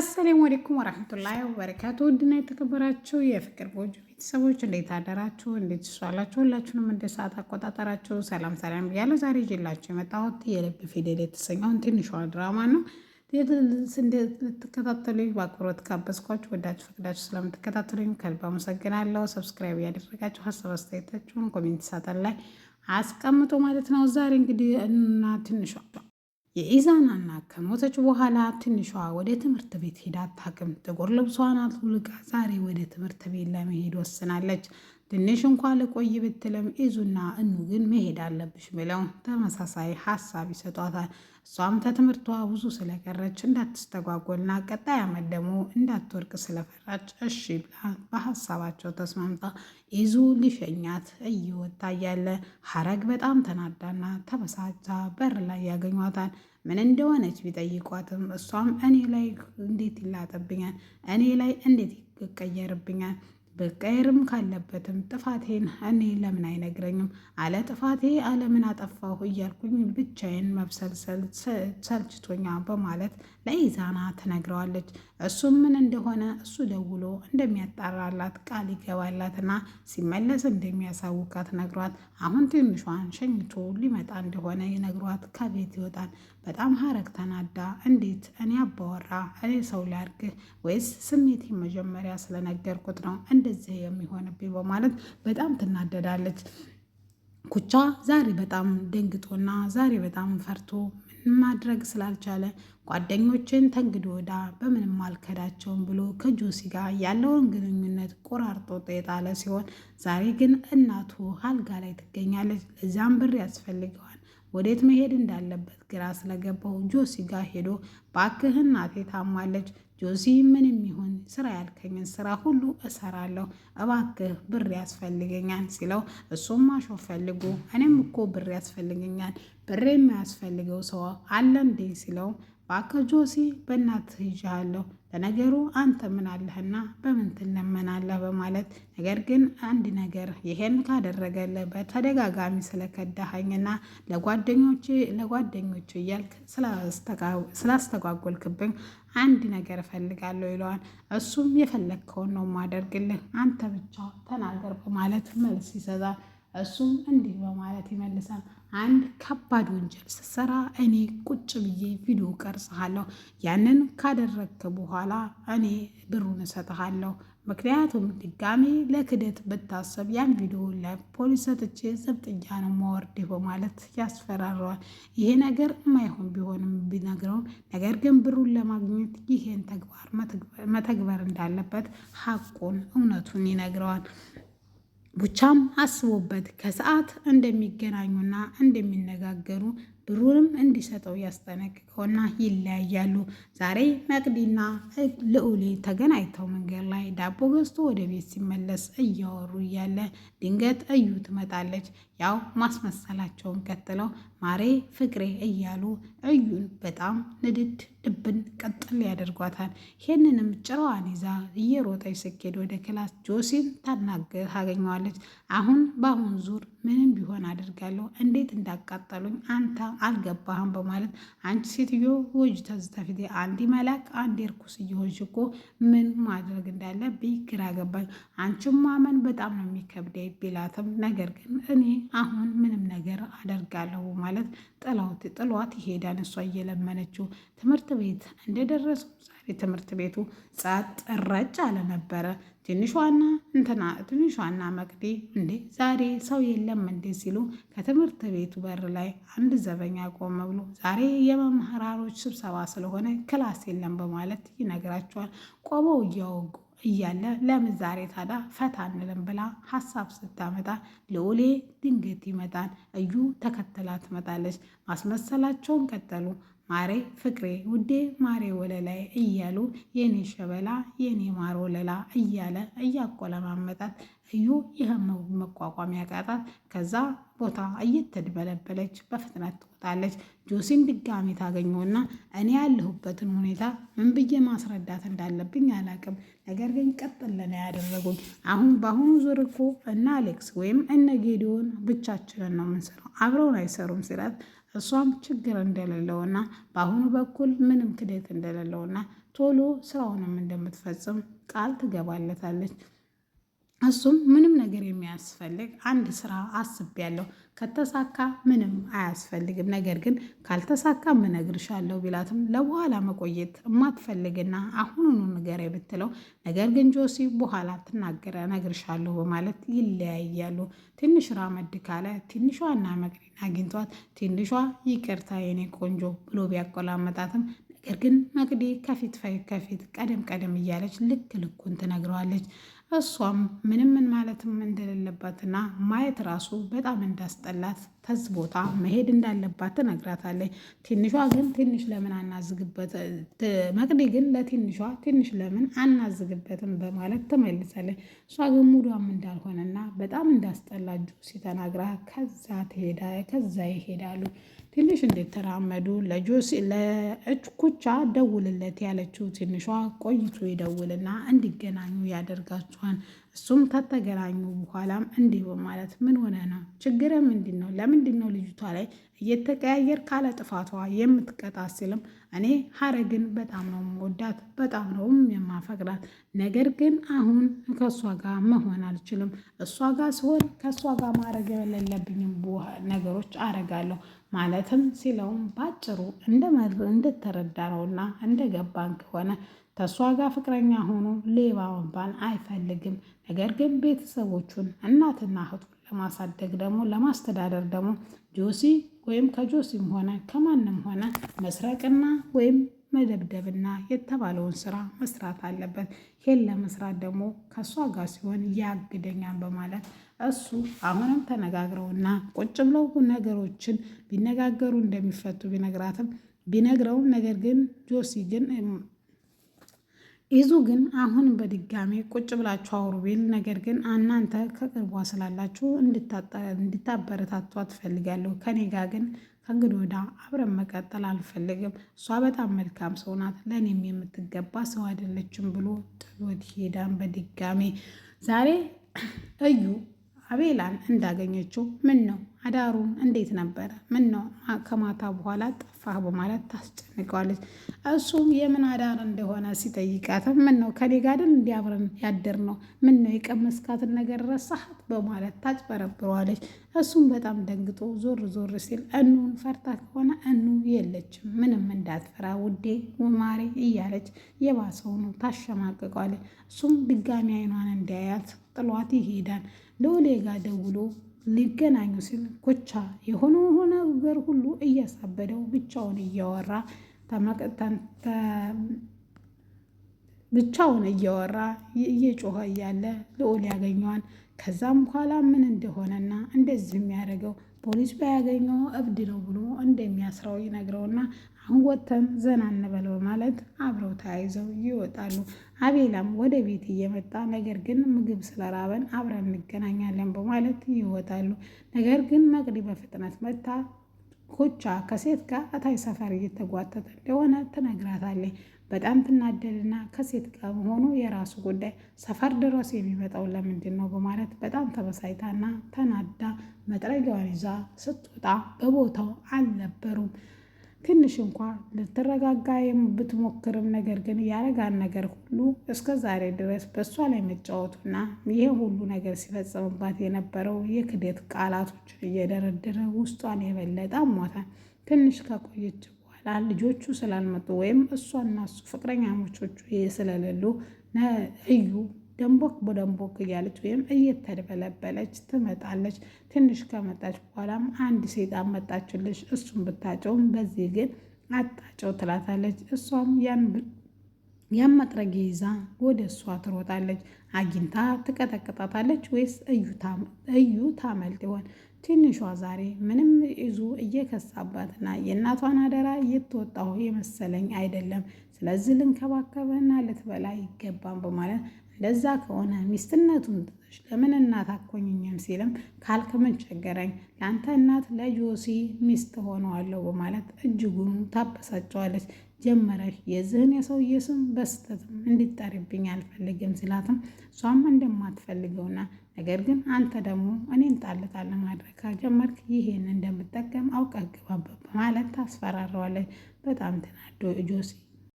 አሰላሙ አለይኩም ወራህመቱላሂ ወበረካቱ። ውድና የተከበራችሁ የፍቅር ጎጆ ቤተሰቦች እንዴት አደራችሁ? እንዴት ዋላችሁ? ሁላችሁንም እንደ ሰዓት አቆጣጠራችሁ ሰላም ሰላም ብያለሁ። ዛሬ ይዤላችሁ የመጣሁት የልብ ፊደል የተሰኘውን ትንሿ ድራማ ነው። እንድትከታተሉኝ በአክብሮት ጋበዝኳችሁ። ወዳችሁ ፈቅዳችሁ ስለምትከታተሉኝ ከልብ አመሰግናለሁ። subscribe እያደረጋችሁ ሀሳብ አስተያየታችሁን comment ሳጥን ላይ አስቀምጦ ማለት ነው። ዛሬ እንግዲህ እና ትንሿ የኢዛና እናት ከሞተች በኋላ ትንሿ ወደ ትምህርት ቤት ሄዳ አታውቅም። ጥቁር ልብሷን አጥልቃ ዛሬ ወደ ትምህርት ቤት ለመሄድ ወስናለች። ትንሽ እንኳ ልቆይ ብትልም ኢዙና እኑ ግን መሄድ አለብሽ ብለው ተመሳሳይ ሀሳብ ይሰጧታል። እሷም ከትምህርቷ ብዙ ስለቀረች እንዳትስተጓጎልና ቀጣይ ዓመት ደግሞ እንዳትወርቅ ስለፈራች እሺ ብላ በሀሳባቸው ተስማምታ ኢዙ ሊሸኛት እየወጣ እያለ ሀረግ በጣም ተናዳና ተበሳጭታ በር ላይ ያገኟታል። ምን እንደሆነች ቢጠይቋትም እሷም እኔ ላይ እንዴት ይላጥብኛል፣ እኔ ላይ እንዴት ይቀየርብኛል በቀየርም ካለበትም ጥፋቴን እኔ ለምን አይነግረኝም? አለ ጥፋቴ አለምን አጠፋሁ እያልኩኝ ብቻዬን መብሰልሰል ሰልችቶኛ በማለት ለኢዛና ትነግረዋለች። እሱም ምን እንደሆነ እሱ ደውሎ እንደሚያጣራላት ቃል ይገባላትና ሲመለስ እንደሚያሳውቃት ነግሯት፣ አሁን ትንሿን ሸኝቶ ሊመጣ እንደሆነ ይነግሯት ከቤት ይወጣል። በጣም ሀረግ ተናዳ እንዴት እኔ አባወራ እኔ ሰው ሊያርግህ ወይስ ስሜቴ መጀመሪያ ስለነገርኩት ነው እንደዚህ የሚሆንብኝ በማለት በጣም ትናደዳለች። ኩቻ ዛሬ በጣም ደንግጦና ዛሬ በጣም ፈርቶ ምን ማድረግ ስላልቻለ ጓደኞችን ተንግዶ ወዳ በምንም አልከዳቸውም ብሎ ከጆሲ ጋር ያለውን ግንኙነት ቆራርጦ የጣለ ሲሆን ዛሬ ግን እናቱ አልጋ ላይ ትገኛለች። ለዚያም ብር ያስፈልገዋል። ወዴት መሄድ እንዳለበት ግራ ስለገባው ጆሲ ጋር ሄዶ ባክህ እናቴ ታማለች፣ ጆሲ ምንም ይሁን ስራ ያልከኝን ስራ ሁሉ እሰራለሁ፣ እባክህ ብር ያስፈልገኛል ሲለው እሱም ማሾፍ ፈልጎ እኔም እኮ ብር ያስፈልገኛል፣ ብር የማያስፈልገው ሰው አለ እንዴ ሲለው እባክህ ጆሲ በእናትህ ይዤሃለሁ ለነገሩ አንተ ምን አለህና በምን ትለመናለህ? በማለት ነገር ግን አንድ ነገር ይሄን ካደረገልህ በተደጋጋሚ ስለከዳኸኝና ለጓደኞቼ ለጓደኞቼ እያልክ ስላስተጓጎልክብኝ አንድ ነገር እፈልጋለሁ ይለዋል። እሱም የፈለግከውን ነው ማደርግልህ አንተ ብቻ ተናገር በማለት መልስ ይሰጣል። እሱም እንዲህ በማለት ይመልሳል። አንድ ከባድ ወንጀል ስትሰራ እኔ ቁጭ ብዬ ቪዲዮ ቀርጽሃለሁ። ያንን ካደረግክ በኋላ እኔ ብሩን እሰጥሃለሁ። ምክንያቱም ድጋሚ ለክደት ብታሰብ ያን ቪዲዮ ለፖሊስ ሰጥቼ ዘብጥያ ነው ማወርድህ በማለት ያስፈራረዋል። ይሄ ነገር የማይሆን ቢሆንም ቢነግረውም ነገር ግን ብሩን ለማግኘት ይሄን ተግባር መተግበር እንዳለበት ሀቁን እውነቱን ይነግረዋል። ቡቻም አስቦበት ከሰዓት እንደሚገናኙና እንደሚነጋገሩ ብሩንም እንዲሰጠው ያስጠነቅቀውና ይለያያሉ። ዛሬ መቅዲና ልዑሌ ተገናኝተው መንገድ ላይ ዳቦ ገዝቶ ወደ ቤት ሲመለስ እያወሩ እያለ ድንገት እዩ ትመጣለች። ያው ማስመሰላቸውን ቀጥለው ማሬ ፍቅሬ እያሉ እዩን በጣም ንድድ ድብን ቀጥል ያደርጓታል። ይህንንም ጭራዋን ይዛ እየሮጠች ስትሄድ ወደ class ጆሲን ታናገር ታገኘዋለች። አሁን በአሁን ዙር ምንም ቢሆን አደርጋለሁ፣ እንዴት እንዳቃጠሉኝ አንተ አልገባህም በማለት አንቺ ሴትዮ ወጅ ተዝተፊቴ አንዲ መላክ አንድ እርኩስ እየሆንሽ እኮ ምን ማድረግ እንዳለብኝ ግራ ገባኝ። አንቺን ማመን በጣም ነው የሚከብደኝ ቢላትም ነገር ግን እኔ አሁን ምንም ነገር አደርጋለሁ ማለት ጥሏት ይሄዳል። እሷ እየለመነችው ትምህርት ቤት እንደደረሱ ዛሬ ትምህርት ቤቱ ጸጥ ረጭ አለ ነበረ። ትንሿና እንትና ትንሿና መቅዲ እንዴ ዛሬ ሰው የለም እንዴ ሲሉ ከትምህርት ቤቱ በር ላይ አንድ ዘበኛ ቆመ ብሎ ዛሬ የመምህራኖች ስብሰባ ስለሆነ class የለም በማለት ይነግራቸዋል። ቆመው እያወጉ እያለ ለምን ዛሬ ታዲያ ፈታ አንልም ብላ ሀሳብ ስታመጣ ልዑሌ ድንገት ይመጣል። እዩ ተከትላ ትመጣለች። ማስመሰላቸውን ቀጠሉ። ማሬ ፍቅሬ ውዴ ማሬ ወለላይ እያሉ የኔ ሸበላ የኔ ማር ወለላ እያለ እያቆለማመጣት እዩ ይህም መቋቋም ያቃጣት። ከዛ ቦታ እየተድበለበለች በፍጥነት ትወጣለች። ጆሲን ድጋሚ ታገኘውና እኔ ያለሁበትን ሁኔታ ምን ብዬ ማስረዳት እንዳለብኝ አላቅም፣ ነገር ግን ቀጥለን ያደረጉኝ አሁን በአሁኑ ዙር እኮ እነ አሌክስ ወይም እነ ጌዲዮን ብቻችንን ነው የምንሰራው፣ አብረውን አይሰሩም ሲላት እሷም ችግር እንደሌለውና በአሁኑ በኩል ምንም ክደት እንደሌለውና ቶሎ ስራውንም እንደምትፈጽም ቃል ትገባለታለች። እሱም ምንም ነገር የሚያስፈልግ አንድ ስራ አስቤያለሁ፣ ከተሳካ ምንም አያስፈልግም፣ ነገር ግን ካልተሳካ እነግርሻለሁ ቢላትም ለበኋላ መቆየት የማትፈልግና አሁኑኑ ንገረኝ ብትለው ነገር ግን ጆሲ በኋላ ትናገረ እነግርሻለሁ በማለት ይለያያሉ። ትንሽ ራመድ ካለ ትንሿና መቅዲን አግኝቷት ትንሿ ይቅርታ የኔ ቆንጆ ብሎ ቢያቆላመጣትም ነገር ግን መቅዲ ከፊት ከፊት ቀደም ቀደም እያለች ልክ ልኩን ትነግረዋለች። እሷም ምንም ምን ማለትም እንደሌለባትና ማየት ራሱ በጣም እንዳስጠላት ተዝ ቦታ መሄድ እንዳለባት ትነግራታለች። ትንሿ ግን ትንሽ ለምን አናዝግበት፣ መቅዲ ግን ለትንሿ ትንሽ ለምን አናዝግበትም በማለት ትመልሳለች። እሷ ግን ሙዷም እንዳልሆነና በጣም እንዳስጠላት ጆሲ ተናግራ ከዛ ትሄዳ ከዛ ይሄዳሉ። ትንሽ እንደተራመዱ ለጆሲ ለእኩቻ ደውልለት ያለችው ትንሿ ቆይቶ ይደውልና እንዲገናኙ ያደርጋቸዋል። እሱም ከተገናኙ በኋላም እንዲህ በማለት ምን ሆነ ነው ችግር ምንድን ነው? ለምንድን ነው ልጅቷ ላይ እየተቀያየር ካለ ጥፋቷ የምትቀጣ ሲልም እኔ ሀረግን በጣም ነው የምወዳት በጣም ነው የማፈቅራት፣ ነገር ግን አሁን ከእሷ ጋር መሆን አልችልም። እሷ ጋር ሲሆን ከእሷ ጋር ማድረግ የሌለብኝም ነገሮች አረጋለሁ ማለትም ሲለውም ባጭሩ እንደተረዳ ነውና እንደገባን ከሆነ ከእሷ ጋር ፍቅረኛ ሆኖ ሌባ መባል አይፈልግም። ነገር ግን ቤተሰቦቹን እናትና እህቱን ለማሳደግ ደግሞ ለማስተዳደር ደግሞ ጆሲ ወይም ከጆሲም ሆነ ከማንም ሆነ መስረቅና ወይም መደብደብና የተባለውን ስራ መስራት አለበት። ይሄን ለመስራት ደግሞ ከእሷ ጋር ሲሆን ያግደኛል በማለት እሱ አሁንም ተነጋግረውና ቁጭ ብለው ነገሮችን ቢነጋገሩ እንደሚፈቱ ቢነግራትም ቢነግረውም ነገር ግን ጆሲ ግን ይዙ ግን አሁን በድጋሚ ቁጭ ብላችሁ አውሩ ቢል ነገር ግን እናንተ ከቅርቧ ስላላችሁ እንድታበረታቷ ትፈልጋለሁ። ከኔ ጋር ግን ከእንግዲህ ወዲያ አብረን መቀጠል አልፈልግም። እሷ በጣም መልካም ሰው ናት፣ ለእኔም የምትገባ ሰው አይደለችም ብሎ ጥሎት ሄዳን። በድጋሚ ዛሬ እዩ አቤላን እንዳገኘችው ምን ነው አዳሩን እንዴት ነበረ? ምን ነው ከማታ በኋላ ጠፋህ? በማለት ታስጨንቀዋለች። እሱም የምን አዳር እንደሆነ ሲጠይቃትም ምን ነው ከኔ ጋር አይደል እንዲህ አብረን ያደር ነው? ምን ነው የቀመስካትን ነገር ረሳሃት? በማለት ታጭበረብረዋለች። እሱም በጣም ደንግጦ ዞር ዞር ሲል እኑን ፈርታ ከሆነ እኑ የለችም፣ ምንም እንዳትፈራ ውዴ ማሬ እያለች የባሰውኑ ታሸማቅቀዋለች። እሱም ድጋሚ አይኗን እንዲያያት ጥሏት ይሄዳል። ልዑሌ ጋ ደውሎ ሊገናኙ ሲል ኮቻ የሆነ ሆነ ነገር ሁሉ እያሳበደው ብቻውን እያወራ ብቻውን እያወራ እየጮኸ እያለ ልዑል ያገኘዋል። ከዛም በኋላ ምን እንደሆነና እንደዚህ የሚያደርገው ፖሊስ ባያገኘው እብድ ነው ብሎ እንደሚያስረው ይነግረውና አሁን ወጥተን ዘና እንበል በማለት አብረው ተያይዘው ይወጣሉ። አቤላም ወደ ቤት እየመጣ ነገር ግን ምግብ ስለራበን አብረን እንገናኛለን በማለት ይወጣሉ። ነገር ግን መቅዲ በፍጥነት መታ ኮቻ ከሴት ጋር እታይ ሰፈር እየተጓተተ እንደሆነ ትነግራታለች። በጣም ትናደድና ከሴት ጋር መሆኑ የራሱ ጉዳይ፣ ሰፈር ድረስ የሚመጣው ለምንድን ነው በማለት በጣም ተበሳይታና ተናዳ መጥረጊያዋን ይዛ ስትወጣ በቦታው አልነበሩም። ትንሽ እንኳ ልትረጋጋ ብትሞክርም ነገር ግን ያረጋን ነገር ሁሉ እስከ ዛሬ ድረስ በእሷ ላይ መጫወቱና ይሄ ሁሉ ነገር ሲፈጸምባት የነበረው የክደት ቃላቶችን እየደረደረ ውስጧን የበለጠ አሟታል። ትንሽ ከቆየች በኋላ ልጆቹ ስላልመጡ ወይም እሷና እሱ ፍቅረኛሞቾቹ ስለሌሉ እዩ ደንቦክ በደንቦክ እያለች ወይም እየተድበለበለች ትመጣለች። ትንሽ ከመጣች በኋላም አንድ ሴጣን መጣችልሽ፣ እሱን ብታጨውም በዚህ ግን አጣጨው ትላታለች። እሷም ያን መጥረጊያ ይዛ ወደ እሷ ትሮጣለች። አግኝታ ትቀጠቅጣታለች ወይስ እዩ ታመልጥ ይሆን? ትንሿ ዛሬ ምንም ይዙ እየከሳባትና የእናቷን አደራ እየተወጣሁ የመሰለኝ አይደለም፣ ስለዚህ ልንከባከብህና ልትበላ ይገባም በማለት እንደዛ ከሆነ ሚስትነቱን ትተሽ ለምን እናት አኮኝኝም ሲልም ካልክ ምን ቸገረኝ ለአንተ እናት ለጆሲ ሚስት ሆነዋለሁ በማለት እጅጉን ታበሳጨዋለች። ጀመረሽ የዚህን የሰውዬ ስም በስተትም እንዲጠሪብኝ አልፈልግም ሲላትም እሷም እንደማትፈልገውና ነገር ግን አንተ ደግሞ እኔን ጣል ጣል ማድረግ ከጀመርክ ይሄን እንደምጠቀም አውቀህ ግባበት በማለት ታስፈራረዋለች። በጣም ተናዶ ጆሲ